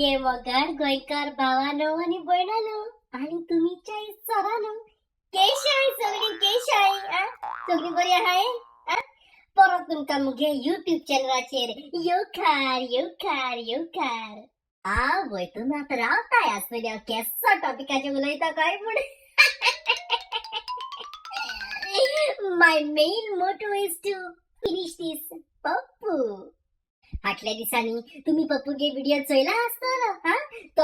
मुगे मोगाळ गोंयकार भावानो आनी भयणानो आनी तुमीच्या सरानो, केशाय सगळीं, केशाय आ? सगळीं बरी आहाय आ? परत तुमकां मुगे युट्यूब चॅनलाचेर येवकार, येवकार, येवकार. आवय, तुमी आतां रावताय आसतली हांव केसो टॉपिकाचेर उलयता काय म्हूण. My main motto is to finish this Pappu. फाटल्या दिसांनी तुमी पप्पूगे व्हिडिओ चोयला आसतलो. हा, तो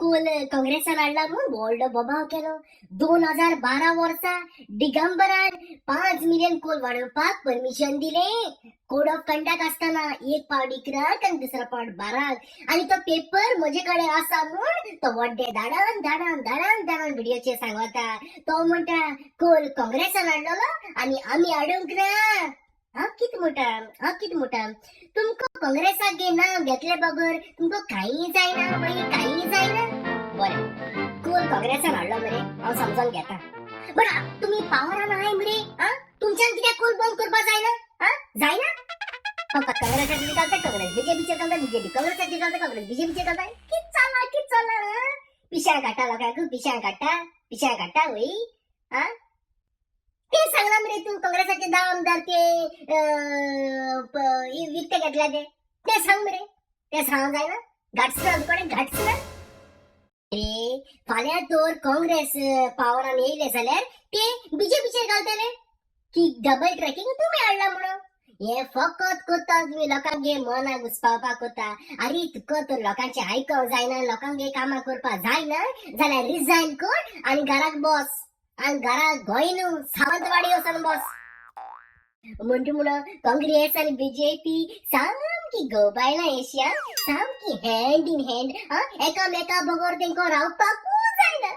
कोल काँग्रेसान हाडला म्हूण व्हडलो बोबाव केलो. 2012 वर्सा दिगंबरान 5 मिलियन कोल वाडोवपाक परमिशन दिलें, कोड ऑफ कंडक्ट आसतना, एक पावट 11क आनी दुसरो पावट 12क, आनी तो पेपर म्हजे कडेन आसा म्हूण तो व्हड्डे धाडान धाडान धाडान धाडान व्हिडिओचेर सांगता. तो म्हणटा कोल काँग्रेसान हाडलेलो आनी आमी हाडूंक ना. हा, कित म्हणटा? हा, कित म्हणटा? तुमकां काँग्रेसाक गे नांव घेतले बगर तुमकां कांय जायना पळय, कांय जायना. बरें, कोल काँग्रेसान हाडलो मरे, हांव समजोन घेता, बट तुमी पावरान आहाय मरे. आ, तुमच्यान कित्याक कोल बंद करपा जायना? आ, जायना? फकत काँग्रेसाचेर घालता काँग्रेस, बीजेपीचेर घालता बीजेपी, काँग्रेसाचेर घालता काँग्रेस, बीजेपीचेर घालता. कित चल्ला, कित चल्ला? पिशां काडटा लोकांक, पिशां काडटा, पिशां काडटा वय. आ, ते सांगला मरे तूं, काँग्रेसाचे 10 आमदार ते विकते घेतल्या ते, ते सांग मरे, ते सांग जायना? घाटस ना तुकडे, घाटस ना रे. फाल्यां तर काँग्रेस पावरान येयले जाल्यार ते बीजेपीचेर घालतले की डबल ट्रॅकिंग तुमी हाडला म्हणून. हे फकत करता तुमी लोकांक मनाक घुसपावपाक करता. अरे, तुका तर लोकांचे आयकूंक जायना, लोकांक कामां करपाक जायना जाल्यार रिजायन कर आनी घराक बस, आनी घराक, गोंय न्हू, सावंतवाडी वचून बस. म्हणटा म्हणून काँग्रेस आनी बीजेपी सामकी घोव बायलां एशिया, सामकी हँड इन हँड, एकामेका बगर तेंकां रावपाकूच जायना.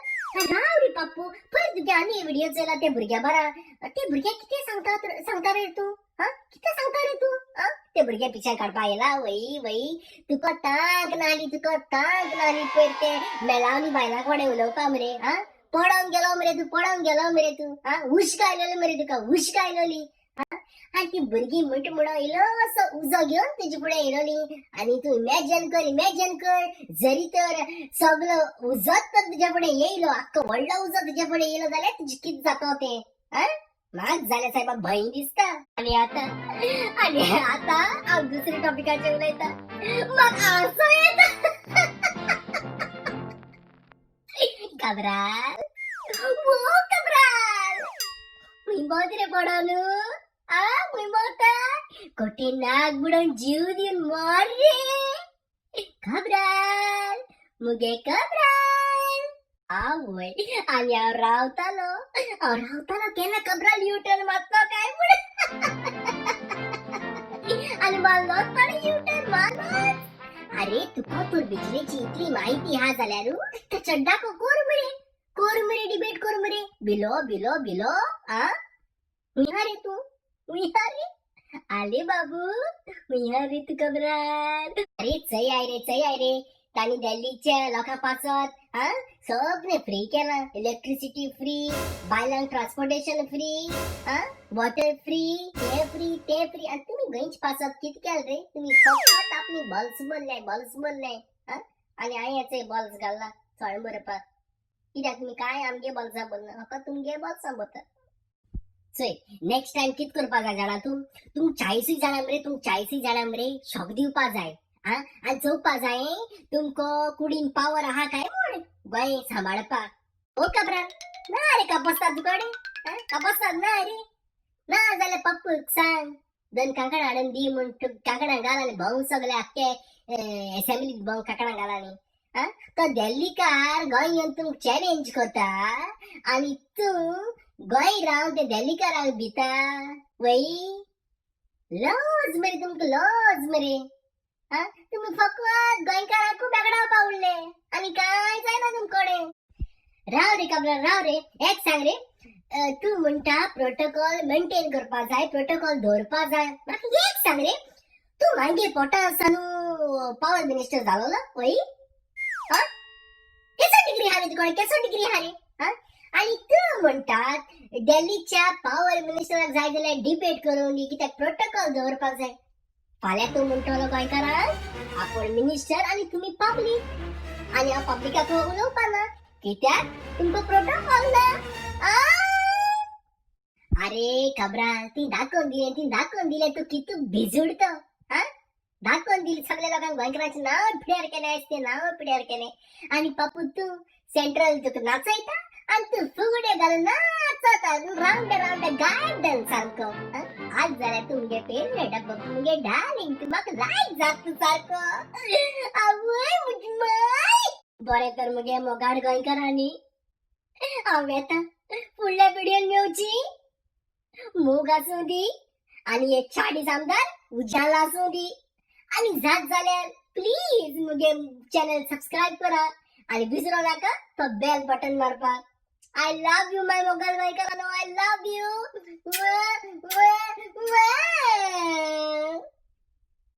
राव रे पप्पू, पळय तुगे आनी व्हिडिओ चोयला ते भुरग्या बारा. ते भुरग्याक कितें सांगता सांगता रे तूं? हा, कितें सांगता रे तूं? हा, ते भुरग्या पिछ्यान काडपा येयला वय वय. तुका तांक नाली, तुका तांक नाली पयर ते मेलावनी बायलां कडेन उलोवपा मरे. हा, पडोन गेलो मरे तूं, पडोन गेलो मरे तूं. हा, हुश्क आयलेली मरे तुका, हुश्क आयलेली. आनी ती भुरगीं म्हणटा म्हणून इल्लोसो उजो घेवन तुजे फुडें येयलोली आनी तूं इमॅजन कर, इमॅजन कर, जरी तर सगलो उजोच तर तुज्या फुडें येयलो, आख्खो व्हडलो उजो तुज्या फुडें येयलो जाल्यार तुजें कितें जाता तें? हा, म्हाका जाल्यार सायबा भंय दिसता. आनी आतां हांव दुसऱ्या टॉपिकाचेर उलयता. म्हाका हांसो येता. कब्राल, ओ कब्राल, खंय भोंवता रे पडोन? आ, खंय भोंवता? कोठे नाक बुडोवन जीव दिवन मर रे कब्राल, मुगे कब्राल. आवय, आनी हांव रावतालो, हांव रावतालो केन्ना कब्राल यू टर्न मारतलो काय म्हूण, आनी मारलोच ताणें यू टर्न, मारलोच. अरे, तुका तर बिजनेची इतली माहिती हा जाल्यार त्या चड्डाको कोर मरे, कोर मरे, डिबेट कर मरे. Below below below. आ, हुंय रे तूं? हुंय रे? आले बाबू, हुंय रे तूं कब्राल? अरे चय I रे, चय I रे, तांणी दिल्लीच्या लोकां पासत हा सगळें फ्री केलां. इलेक्ट्रिसिटी फ्री, बायलांक ट्रान्सपोर्टेशन फ्री, हा, वॉटर फ्री, हे फ्री, ते फ्री. आनी तुमी गोंयचे पासत कितें केलें रे? तुमी फकत आपली बॉल्स भरले, बॉल्स भरले. हा, आनी हांवें चय बॉल्स घालला चोड बरोवपाक. कित्याक तुमी काय आमगे बॉल्सां भरना, फकत तुमगे बॉल्सां भरता. चय, नेक्स्ट टायम कित करपाक जाय जाणा तूं? तूं 40 जाणां मरे, तूं 40 जाणां मरे शॉक दिवपा जाय. आ, आनी चोवपा जाय तुमकां कुडीन पावर आहा काय म्हूण गोंय सांबाळपाक. ओ कब्राल, ना रे कापस्ताद तुकडे कापस्ताद ना रे. ना जाल्यार पप्पूक सांग, दोन कांकणां हाडून दी म्हूण. कांकणां घाल आनी भोंव सगळे आख्खे एसेंब्लीत भोंव कांकणां घाल. आनी आ, तो दिल्लीकार गोंय येवन तुमकां चॅलेंज करता आनी तूं गोंय रावन ते दिल्लीकाराक भिता वय. लज मरे तुमकां, लज मरे. हा, तुमी फकत गोंयकारांकू बेगडावपा उरले आनी कांय जायना तुमकडे. राव रे काब्राल, राव रे. एक सांग रे, तूं म्हणटा प्रोटोकॉल मेंटेन करपा जाय, प्रोटोकॉल दवरपा जाय. म्हाका एक सांग रे, तूं मागीर पोटा आसा न्हू पावर मिनिस्टर जालोलो वय? हा, केसो डिग्री हा रे तुका? केसो डिग्री हा रे? हा, आनी तूं म्हणटात दिल्लीच्या पावर मिनिस्टराक जाय जाल्यार डिबेट करून दी, कित्याक प्रोटोकॉल दवरपाक जाय. फाल्यां तूं म्हणटलो गोंयकारांक आपूण मिनिस्टर आनी तुमी पब्लीक, आनी हांव पब्लिकाक उलोवपा ना, कित्याक तुमकां प्रोटोकॉल ना. आ! अरे खबरां ती दाखोवन दिले, ती दाखोवन दिले तूं कितू भिजूड तो. हा, दाखोवन दिली सगळ्या लोकांक. गोंयकारांचें नांव पिड्यार केलें आयज, तें नांव पिड्यार केलें. आनी पप्पू, तूं सेंट्रल तुका नाचयता आनी तूं फुगड्यो घालून नाचता रावंड रावंड गार्डन सारको. हा? आज जाल्यार तूं मुगे फेवरेट पप्पू, मुगे डार्लिंग, तूं म्हाका लायक जात तूं सारको. आवय म्हजी माय. बरें तर मुगे मोगाळ गोंयकारांनी, हांव येता, फुडल्या व्हिडियोन मेवची. मोग आसूं दी आनी एक 40 आमदार उज्याल आसूं दी. आनी जात जाल्यार प्लीज मुगे चॅनल सबस्क्रायब करा आनी विसरो नाका तो बेल बटन मारपाक. I love you my मोगाळ गोंयकारांनो, I love you.